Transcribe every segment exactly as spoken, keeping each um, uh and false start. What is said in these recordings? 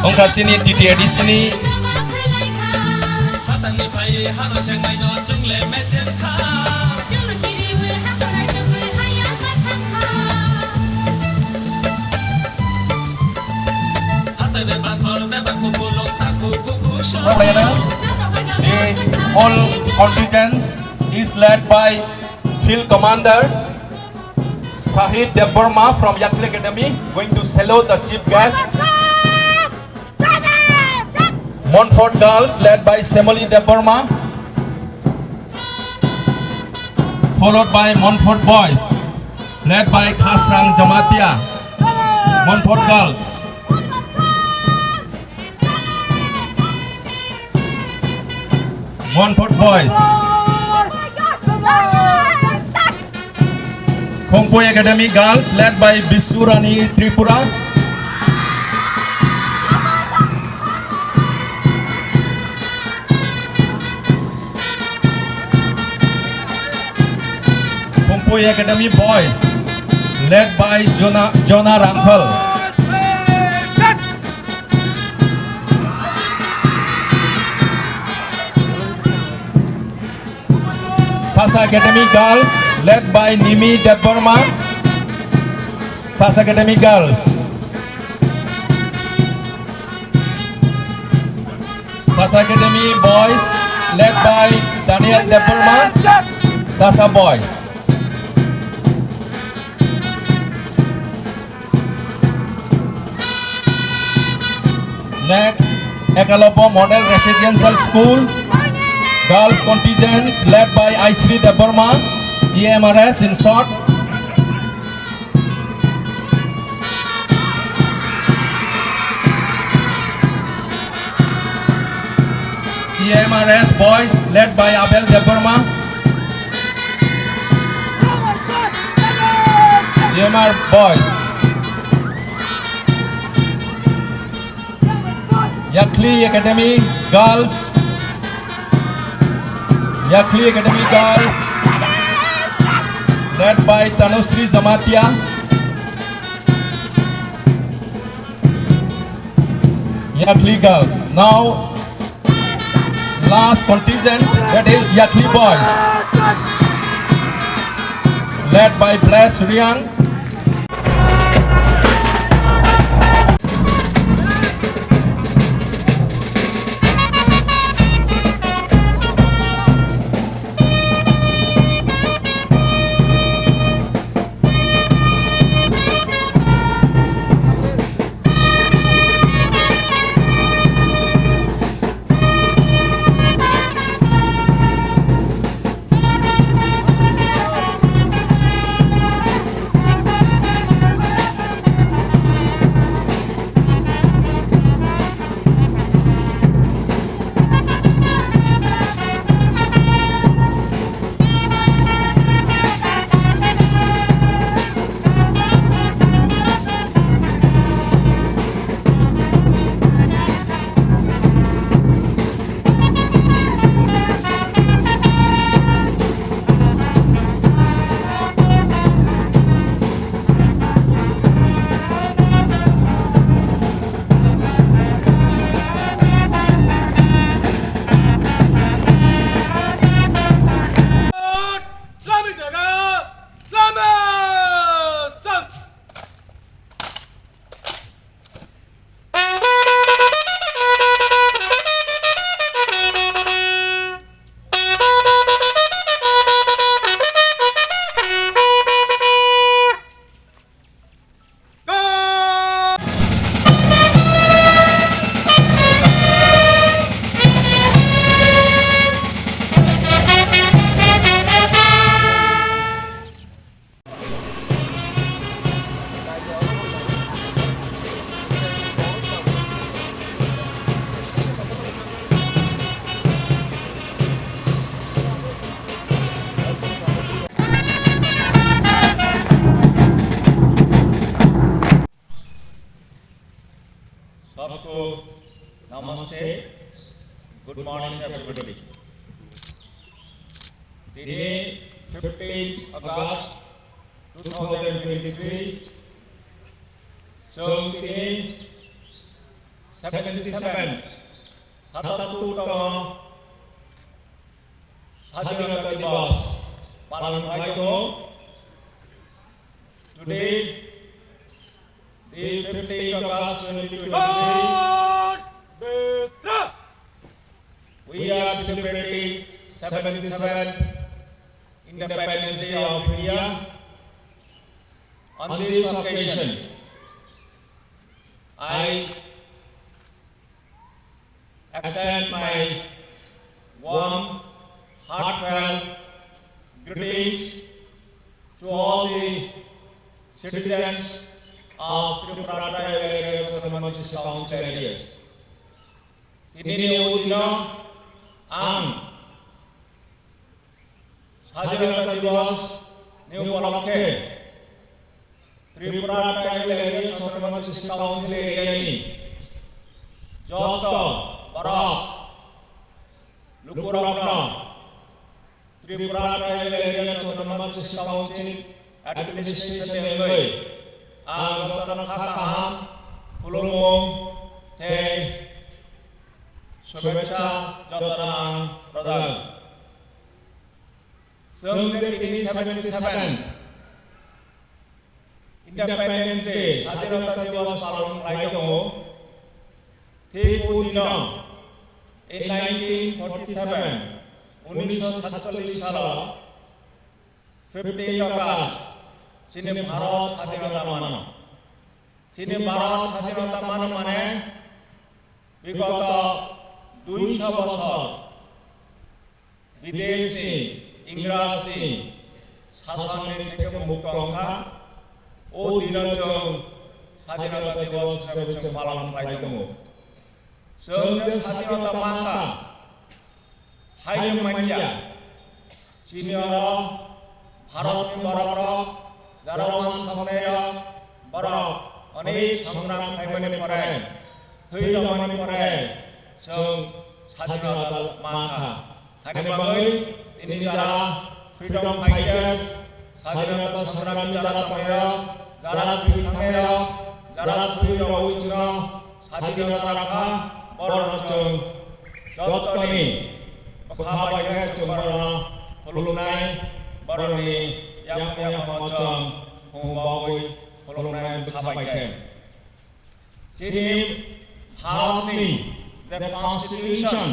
Wngkha chini T T A D C ni All contingents is led by Field Commander Sahid Debbarma from Yakli Academy, going to salute the chief guest. Montfort Girls led by Semoli Debbarma, followed by Montfort Boys led by Khasrang Jamatia. Montfort Girls. Montfort Boys. Khongpui Academy Girls led by Bisurani Tripura. Khongpui Academy Boys led by Jona, Jona Rangkhal. Sasa Academy Girls led by Nimi Debbarma. Sasa Academy Girls. Sasa Academy Boys led by Daniel Debbarma. Sasa Boys. Next, Ekalobya Model Residential School, girls contingent led by Aishri Debbarma, E M R S in short. E M R S boys led by Abel Debbarma. E M R boys. Yakli Academy Girls. Yakli Academy Girls led by Tanusri Jamatia. Yakli Girls. Now, last contingent, that is Yakli Boys, led by Bless Riang. सबको नमस्ते, good morning everybody। दिनै fifteen August two thousand twenty-three, Chwng tini seventy seven, satattor tamo Sadhinota Divas palon khlai tongo. Today, the fifteenth August twenty twenty-three, we are celebrating seventy seven Independence Day of India. On this occasion, I extend my warm, heartfelt greetings to all the citizens of Tripura Tribal Areas Autonomous District Council areas. Tini o dino ang Sadhinota Divas ni upolokhe Tripura Tribal Areas Autonomous District Council area ni joto borok lukurokno Tripura Tribal Areas Autonomous District Council administration ni wngwi ang jotono kha kaham, khulumung tei shubhecha jotono ang rwjago. Chwng je tini seventy seven Independence Day, Sadhinota Divas palon khlai tongo. Thik o dino, in nineteen forty seven, unisho satchollish salo, fifteen August, chini Bharat sadhinota mano. Chini Bharat sadhinota mano mane, bigoto duisho bosor bideshni, Ingrajni sasonni theke mukto wngkha. O dino chwng Sadhinota Divas hisabe chwng palon khlai tongo. Chwng je sadhinota mankha, hai wng manya, chini oro Bharatni borokrok, jara wansoknairok, borok onek songram khlaimani pore, thwi rwmani pore, chwng sadhinota mankha. Hani bagwi tini jara freedom fighters, sadhinota songrami jara tongnairok, jara thwi thangnairok, jara thwi rwui chwngno sadhinota rakha, borokno chwng jottoni bwkha bai khe chwng borokno khulumnai, borokni yakung yakungo chwng khum bogwi khulumnai bwkha bai khe. Chini Bharatni je constitution,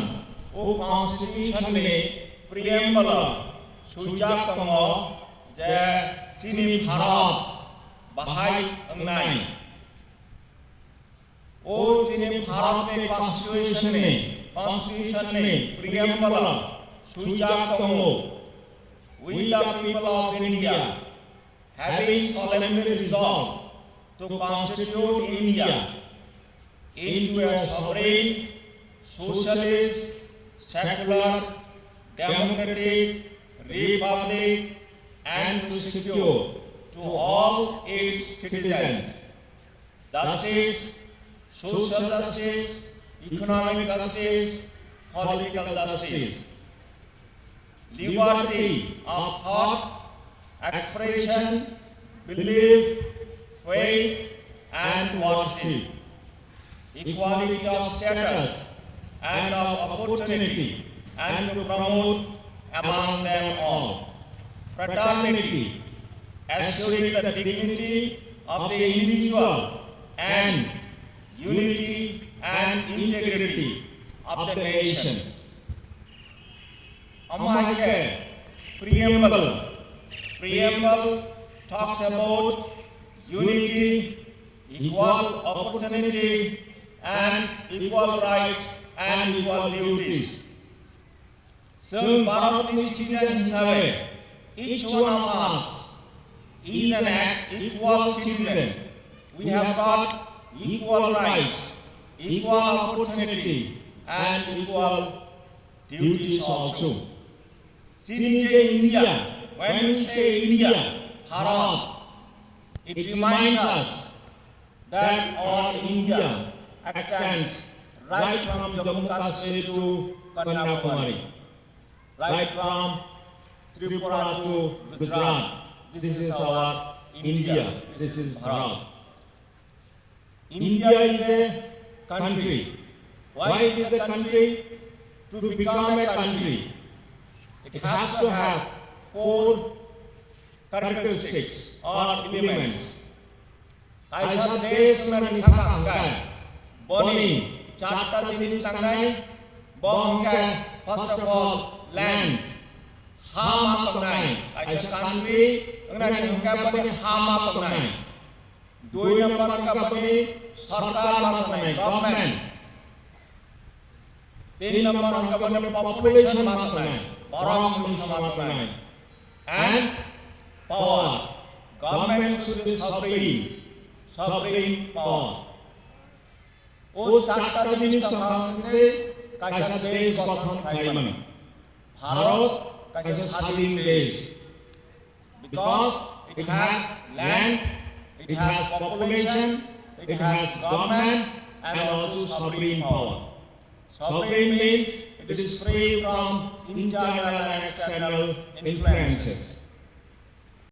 o constitution ni preamble o swijak tongo je chini Bharat bahai wngnai. O chini Bharatni constitution ni, constitution ni preamble o swijak tongo, "We the people of India, having solemnly resolved to constitute India into a sovereign, socialist, secular, democratic republic, and to secure to all its citizens justice, social justice, economic justice, political justice, liberty of thought, expression, belief, faith, and worship, equality of status and of opportunity, and to promote among them all fraternity, assuring the dignity of the individual and unity and integrity of the nation." Omo hai khe preamble, preamble talks about unity, equal opportunity, and equal rights and equal duties. Chwng Bharatni citizen hisabe, each one of us is an equal citizen. We have got equal rights, equal opportunity, and equal duties also. Chini je India, when we say India, Bharat, it reminds us that our India extends right from Jammu Kashmir to Kanyakumari, right from Tripura to Gujarat. This is our India. This is Bharat. India is a country. Why it is a country? To become a country, it has to have four characteristics or elements. Kaisa desh wngmani thangkha hwnkhe boni charta jinis tangnai, bo hwnkhe first of all land, ha ma tongnai. Kaisa country wngnani hwnkhe boni ha ma tongnai. Dui number hwnkhe boni sarkar ma tongnai, government. Tin number hwnkhe boni population ma tongnai, borok mwnwi ma tongnai. And power, government should be sovereign, sovereign power. O charta jinis tongkha hwnse kaisa desh gothon khlai mano. Bharat kaisa sadhin desh. Because it has land, it has population, it has government, and also sovereign power. Sovereign means it is free from internal and external influences.